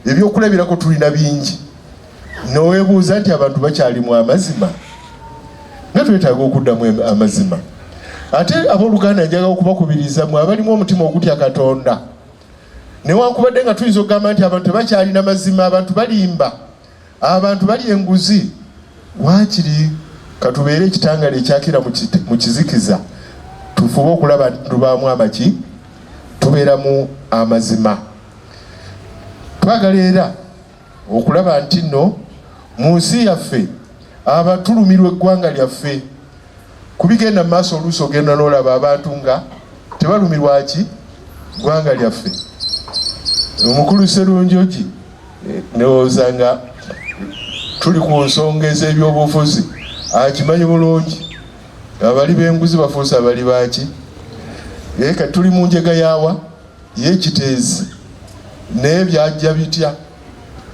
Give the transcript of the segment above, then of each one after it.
Ebyokulabirako tulina bingi, nowebuuza nti abantu bakyalimu amazima, nga twetaaga okuddamu amazima. Ate abooluganda, njagala okubakubiriza mwe abalimu omutima ogutya Katonda, newankubadde nga tuyinza okugamba nti abantu tebakyalina mazima, abantu balimba, abantu bali enguzi, waakiri katubeere ekitangala ekyakira mu kizikiza, tufube okulaba nti tubaamu amaki, tubeeramu amazima. Twagala era okulaba nti nno mu nsi yaffe abatulumirwa eggwanga lyaffe kubigenda mu maaso. Oluusi ogenda n'olaba abantu nga tebalumirwa ki ggwanga lyaffe. Omukulu Serunjogi, ndowooza nga tuli ku nsonga ez'ebyobufuzi, akimanyi bulungi, abali b'enguzi bafuuse abali baki. Kati tuli mu njega yaawa y'ekiteezi, naye byajja bitya?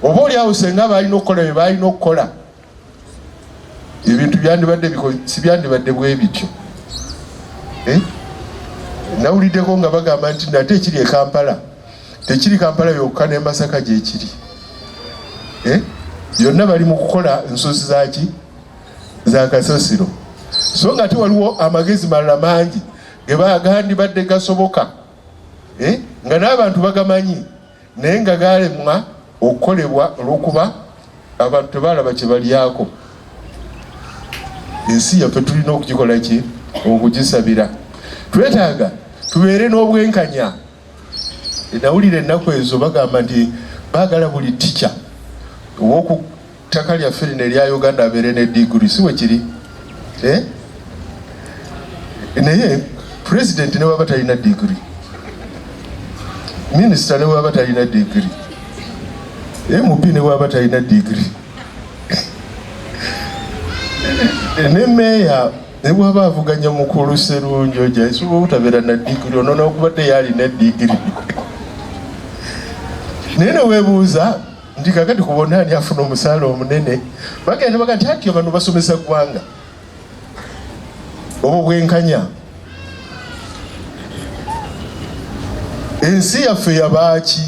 Oba oli awo senga balina okukola bye balina okukola, ebintu byandibadde si byandibadde bwe bityo. Nawuliddeko nga bagamba nti nate ekiri e Kampala tekiri Kampala yokka, ne Masaka gyekiri. Byonna bali mu kukola nsozi zaki za kasasiro, so nga ate waliwo amagezi malala mangi gegandibadde gasoboka, nga n'abantu bagamanyi, naye nga galemwa okukolebwa olw'okuba abantu tebalaba kye balyako. Ensi yaffe tulina okugikola ki? Okugisabira. Twetaaga tubeere n'obwenkanya. Nawulira ennaku ezo bagamba nti baagala buli tica ow'oku ttaka lyaffe lino erya Uganda abeere ne diguri. Si bwe kiri? Eh? Naye pulezidenti ne bwaba talina diguri, minisita ne bwaba talina diguri, MP ne bwaba talina diguri, ne meeya ne bwaba avuganya mukulu Serunjoja, esobola obutabeera na diguri, ono nokubadde yalina diguri. Naye neweebuuza nti kakati kubona ani afuna omusaala omunene? Bagenda baga nti ati bano basomesa ggwanga. Obwo bwenkanya? Ensi yaffe yabaaki?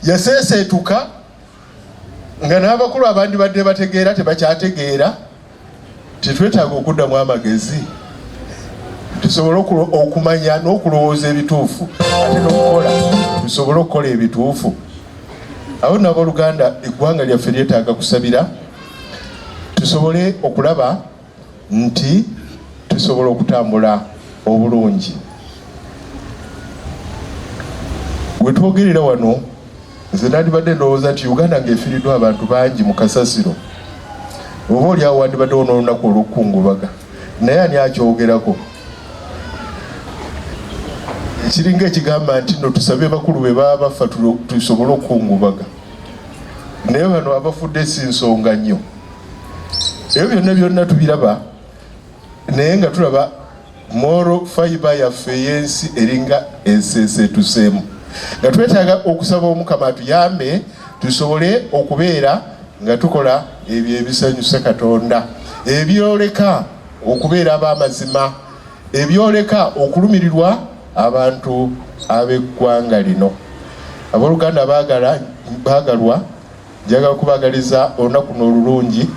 Yaseeseetuka nga n'abakulu abandi badde bategeera tebakyategeera. Tetwetaaga okuddamu amagezi tusobole okumanya n'okulowooza ebituufu, ate n'okukola tusobole okukola ebituufu? Awo nabooluganda, eggwanga lyaffe lyetaaga kusabira tusobole okulaba nti tusobola okutambula obulungi. Wetwogerera wano, nze nandibadde ndowooza nti Uganda ng'efiiriddwa abantu bangi mu kasasiro, oba oli awo wandibaddewo n'olunaku olw'okukungubaga, naye ani akyogerako? Kiringa ekigamba nti no tusabe bakulu be baba bafa tusobole okukungubaga, naye bano abafudde si nsonga nnyo. Ebyo byonna byonna tubiraba, naye nga tulaba moral fiber yaffe ey'ensi eringa enseeseetuseemu, nga twetaaga okusaba Omukama atuyambe tusobole okubeera nga tukola ebyo ebisanyusa Katonda, ebyoleka okubeera ab'amazima, ebyoleka okulumirirwa abantu ab'eggwanga lino. Abooluganda baagalwa, njagala kubaagaliza olunaku n'olulungi.